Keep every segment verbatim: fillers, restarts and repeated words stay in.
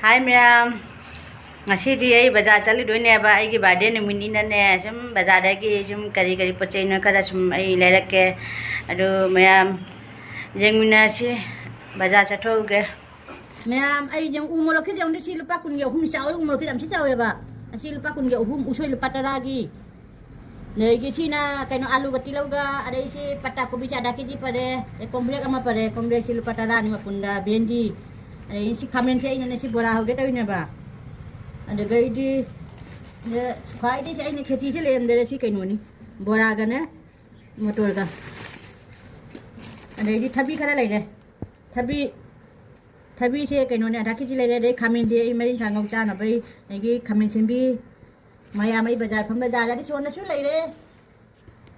ꯍꯥꯏ ꯃꯌꯥꯝ, ꯉꯁꯤꯗꯤ ꯑꯩ ꯕꯖꯥꯔ ꯆꯠꯂꯨꯗꯣꯏꯅꯦꯕ꯫ ꯑꯩꯒꯤ ꯕꯥꯔꯗꯦ ꯅꯨꯃꯤꯠꯅꯤꯅꯅꯦ, ꯁꯨꯝ ꯕꯖꯥꯔꯗꯒꯤ ꯁꯨꯝ ꯀꯔꯤ ꯀꯔꯤ ꯄꯣꯠ ꯆꯩꯅꯣ ꯈꯔ ꯁꯨꯝ ꯑꯩ ꯂꯩꯔꯛꯀꯦ꯫ ꯑꯗꯨ ꯃꯌꯥꯝ ꯌꯦꯡꯃꯤꯟꯅꯔꯁꯤ꯫ ꯕꯖꯥꯔ ꯆꯠꯊꯣꯛꯎꯒꯦ꯫ ꯃꯌꯥꯝ, ꯑꯩ ꯌꯦꯡ-, ꯎ ꯃꯣꯔꯣꯛꯀꯤ ꯌꯦꯡꯉꯨꯗꯤ ꯁꯤ ꯂꯨꯄꯥ ꯀꯨꯟꯒꯤ ꯑꯍꯨꯝ ꯆꯥꯎꯋꯤ꯫ ꯎ ꯃꯣꯔꯣꯛꯀꯤ ꯌꯥꯝ ꯊꯤ ꯆꯥꯎꯋꯦꯕ꯫ ꯑꯁꯤ ꯂꯨꯄꯥ ꯀꯨꯟꯒꯤ ꯑꯍꯨꯝ, ꯎꯁꯣꯏ ꯂꯨꯄꯥ ꯇꯔꯥꯒꯤ꯫ ꯑꯗꯒꯤ ꯁꯤꯅ ꯀꯩꯅꯣ, ꯑꯥꯂꯨꯒ ꯇꯤꯜꯍꯧꯒ, ꯑꯗꯩ ꯁꯤ ꯄꯠꯇꯥ ꯀꯣꯕꯤꯁꯦ ꯑꯗꯥ ꯀꯦꯖꯤ ꯄꯔꯦ, ꯑꯗꯩ ꯀꯣꯝꯄ꯭ꯔꯦꯛ ꯑꯃ ꯄꯔꯦ, ꯀꯣꯝꯄ꯭ꯔꯦꯛꯁꯤ ꯂꯨꯄꯥ ꯇꯔꯥꯅꯤ ꯃꯄꯨꯟꯗ, ꯚꯦꯟꯗꯤ, ꯑꯗꯩ ꯁꯤ ꯈꯥꯃꯦꯟꯁꯦ ꯑꯩꯅꯅꯦ ꯁꯤ ꯕꯣꯔꯥ ꯍꯧꯒꯦ ꯇꯧꯔꯤꯅꯦꯕ꯫ ꯑꯗꯨꯗꯒꯤꯗꯤ ꯁꯤꯗ ꯈ꯭ꯋꯥꯏꯗꯒꯤ ꯑꯩꯅ ꯈꯦꯆꯤꯁꯦ ꯂꯩꯔꯝꯗꯔꯦ, ꯁꯤ ꯀꯩꯅꯣꯅꯤ, ꯕꯣꯔꯥꯒꯅꯦ ꯃꯣꯇꯣꯔꯒ꯫ ꯑꯗꯩꯗꯤ ꯊꯕꯤ ꯈꯔ ꯂꯩꯔꯦ, ꯊꯕꯤ, ꯊꯕꯤꯁꯦ ꯀꯩꯅꯣꯅꯦ, ꯑꯗꯥ ꯀꯦꯖꯤ ꯂꯩꯔꯦ꯫ ꯑꯗꯩ ꯈꯥꯃꯦꯟꯁꯦ ꯑꯩ ꯃꯔꯤꯡꯈꯥ ꯉꯧ ꯆꯥꯅꯕ ꯑꯩ, ꯑꯗꯒꯤ ꯈꯥꯃꯦꯟ ꯁꯦꯝꯕꯤ, ꯃꯌꯥꯝ ꯑꯩ ꯕꯖꯥꯔ ꯐꯝꯕ ꯖꯥꯔꯗꯤ ꯁꯣꯟꯅꯁꯨ ꯂꯩꯔꯦ꯫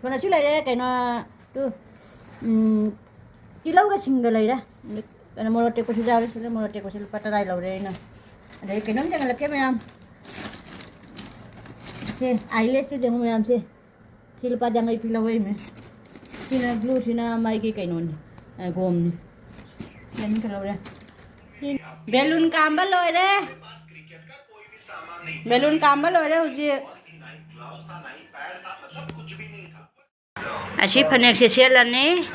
ꯁꯣꯟꯅꯁꯨ ꯂꯩꯔꯦ, ꯀꯩꯅꯣ, ꯇꯨ, ꯎꯝ, ꯇꯤꯜꯍꯧꯒ ꯁꯤꯡꯒ ꯂꯩꯔꯦ꯫ ꯀꯩꯅꯣ, ꯃꯣꯔꯣꯛ ꯑꯇꯦꯛꯄꯁꯨ ꯌꯥꯎꯔꯦ ꯁꯤꯗ, ꯃꯣꯔꯣꯛ ꯑꯇꯦꯛꯄꯁꯨ ꯂꯨꯄꯥ ꯇꯔꯥ ꯂꯧꯔꯦ ꯑꯩꯅ꯫ ꯑꯗꯩ ꯀꯩꯅꯣꯝ ꯌꯦꯡꯍꯜꯂꯛꯀꯦ ꯃꯌꯥꯝ꯫ ꯁꯦ, ꯑꯥꯏꯂꯦꯁꯁꯦ ꯌꯦꯡꯉꯨ ꯃꯌꯥꯝꯁꯦ꯫ ꯁꯤ ꯂꯨꯄꯥ ꯌꯥꯡꯈꯩ ꯄꯤ ꯂꯧꯔꯛꯏꯅꯦ꯫ ꯁꯤꯅ ꯒ꯭ꯂꯨꯁꯤꯅ ꯃꯥꯒꯤ ꯀꯩꯅꯣꯅꯤ, ꯑ, ꯒꯣꯝꯅꯤ꯫ ꯁꯤ ꯑꯅꯤꯈꯛ ꯂꯧꯔꯦ꯫ ꯁꯤ ꯕꯦꯂꯨꯟ ꯀꯥꯝꯕ ꯂꯣꯏꯔꯦ꯫ ꯕꯦꯂꯨꯟ ꯀꯥꯝꯕ ꯂꯣꯏꯔꯦ ꯍꯧꯖꯤꯛ꯫ ꯑꯁꯤ ꯐꯅꯦꯛꯁꯦ ꯁꯦꯠꯂꯅꯤ,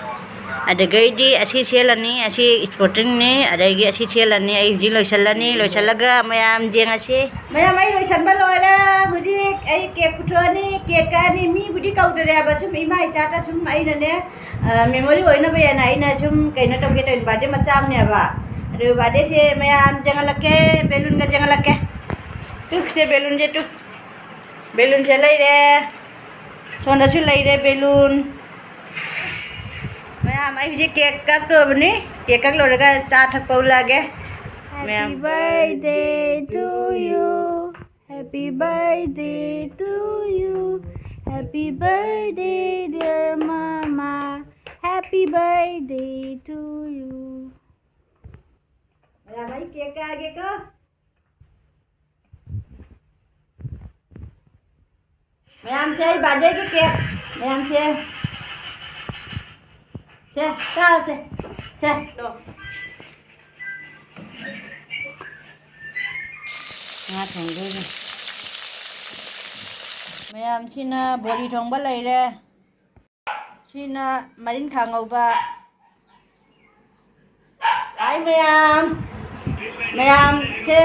ꯑꯗꯨꯗꯒꯤꯗꯤ ꯑꯁꯤ ꯁꯦꯠꯂꯅꯤ, ꯑꯁꯤ ꯏꯁꯄꯣꯔꯇꯤꯡꯅꯤ, ꯑꯗꯒꯤ ꯑꯁꯤ ꯁꯦꯠꯂꯅꯤ꯫ ꯑꯩ ꯍꯧꯖꯤꯛ ꯂꯣꯏꯁꯤꯜꯂꯅꯤ, ꯂꯣꯏꯁꯤꯜꯂꯒ ꯃꯌꯥꯝ ꯌꯦꯡꯉꯁꯤ꯫ ꯃꯌꯥꯝ, ꯑꯩ ꯂꯣꯏꯁꯤꯟꯕ ꯂꯣꯏꯔꯦ꯫ ꯍꯧꯖꯤꯛ ꯑꯩ ꯀꯦꯛ ꯄꯨꯊꯣꯛꯑꯅꯤ꯫ ꯀꯦꯛ ꯀꯛꯑꯅꯤ꯫ ꯃꯤꯕꯨꯗꯤ ꯀꯧꯗꯔꯦꯕ, ꯁꯨꯝ ꯏꯃꯥ ꯏꯆꯥꯗ ꯁꯨꯝ ꯑꯩꯅꯅꯦ, ꯑ, ꯃꯦꯃꯣꯔꯤ ꯑꯣꯏꯅꯕ ꯍꯥꯏꯅ ꯑꯩꯅ ꯁꯨꯝ ꯀꯩꯅꯣ ꯇꯧꯒꯦ ꯇꯧꯔꯤꯅꯦ, ꯕꯥꯔꯗꯦ ꯃꯆꯥ ꯑꯃꯅꯦꯕ꯫ ꯑꯗꯨ ꯕꯥꯔꯗꯦꯁꯦ ꯃꯌꯥꯝ ꯆꯪꯍꯜꯂꯛꯀꯦ, ꯕꯦꯂꯨꯟꯒ ꯆꯪꯍꯜꯂꯛꯀꯦ꯫ ꯇꯨ, ꯁꯦ ꯕꯦꯂꯨꯟꯁꯦ ꯇꯨ꯫ ꯕꯦꯂꯨꯟꯁꯦ ꯂꯩꯔꯦ꯫ ꯁꯣꯝꯗꯁꯨ ꯂꯩꯔꯦ ꯕꯦꯂꯨꯟ꯫ ꯃꯌꯥꯝ, ꯑꯩ ꯍꯧꯖꯤꯛ ꯀꯦꯛ ꯀꯛꯇꯣꯔꯕꯅꯤ꯫ ꯀꯦꯛ ꯀꯛ ꯂꯣꯏꯔꯒ ꯆꯥ ꯊꯛꯄ ꯎꯠꯂꯛꯑꯒꯦ꯫ ꯃꯌꯥꯝ꯫ Happy birthday to you. Happy birthday to you. Happy birthday, dear mama. Happy birthday to you. ꯃꯌꯥꯝ, ꯑꯩ ꯀꯦꯛ ꯀꯛꯑꯒꯦꯀꯣ꯫ ꯃꯌꯥꯝꯁꯦ, ꯑꯩ ꯕꯥꯔꯗꯦꯒꯤ ꯀꯦꯛ꯫ ꯃꯌꯥꯝꯁꯦ꯫ ꯁꯦ, ꯆꯥꯔꯁꯦ꯫ ꯁꯦ꯫ ꯉꯥ ꯊꯣꯡꯗꯣꯏꯅꯦ꯫ ꯃꯌꯥꯝꯁꯤꯅ ꯕꯣꯔꯤ ꯊꯣꯡꯕ ꯂꯩꯔꯦ꯫ ꯁꯤꯅ ꯃꯔꯤꯟꯈꯥ ꯉꯧꯕ꯫ ꯍꯥꯏ ꯃꯌꯥꯝ, ꯃꯌꯥꯝꯁꯦ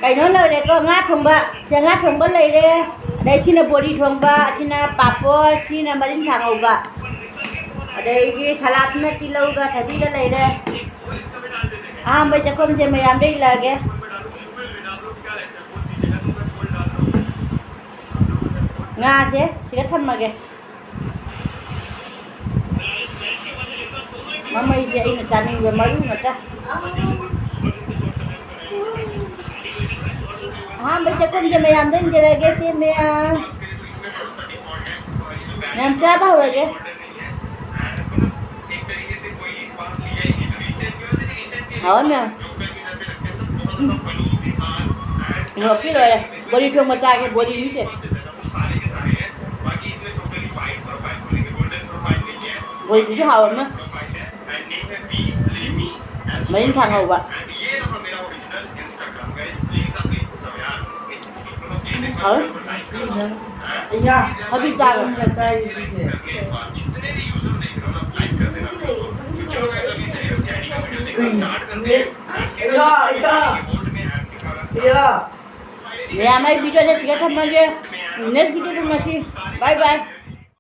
ꯀꯩꯅꯣ ꯂꯩꯔꯦꯀꯣ, ꯉꯥ ꯊꯣꯡꯕ꯫ ꯁꯦ ꯉꯥ ꯊꯣꯡꯕ ꯂꯩꯔꯦ꯫ ꯑꯗꯩ ꯁꯤꯅ ꯕꯣꯔꯤ ꯊꯣꯡꯕ, ꯁꯤꯅ ꯄꯥꯄꯣꯔ, ꯁꯤꯅ ꯃꯔꯤꯟꯈꯥ ꯉꯧꯕ꯫ ꯑꯗꯒꯤ ꯁꯂꯥꯠꯅ ꯇꯤꯜꯍꯧꯒ ꯊꯕꯤꯒ ꯂꯩꯔꯦ꯫ ꯑꯍꯥꯟꯕ ꯆꯥꯛꯈꯨꯝꯁꯦ ꯃꯌꯥꯝꯗ ꯏꯜꯂꯛꯑꯒꯦ꯫ ꯉꯥꯁꯦ ꯁꯤꯗ ꯊꯝꯃꯒꯦ꯫ ꯃꯃꯩꯁꯦ ꯑꯩꯅ ꯆꯥꯅꯤꯡꯕ ꯃꯔꯨ ꯉꯥꯛꯇ꯫ ꯑꯍꯥꯟꯕ ꯆꯥꯛꯈꯨꯝꯁꯦ ꯃꯌꯥꯝꯗ ꯏꯟꯖꯔꯒꯦ꯫ ꯁꯦ ꯃꯌꯥꯝ, ꯃꯌꯥꯝ ꯆꯥꯕ ꯍꯧꯔꯒꯦ꯫ ꯍꯥꯎꯋꯦ ꯃꯌꯥꯝ꯫ ꯎꯝ꯫ ꯂꯣꯏꯔꯦ꯫ ꯕꯣꯔꯤ ꯊꯣꯡꯕ ꯆꯥꯒꯦ, ꯕꯣꯔꯤꯁꯦ꯫ ꯕꯣꯔꯤꯁꯤꯁꯨ ꯍꯥꯎꯔꯝꯃꯦ꯫ ꯃꯔꯤꯟꯈꯥ ꯉꯧꯕ꯫ ꯍꯥꯎꯋꯦ꯫ ꯊꯕꯤ ꯆꯥꯔꯣ꯫ ꯃꯌꯥꯝ, ꯑꯩ ꯚꯤꯗꯤꯑꯣꯁꯦ ꯁꯤꯗ ꯊꯝꯃꯒꯦ꯫ ꯅꯦꯛꯁ ꯚꯤꯗꯤꯑꯣ ꯊꯦꯡꯅꯁꯤ꯫ ꯕꯥꯏ ꯕꯥꯏ꯫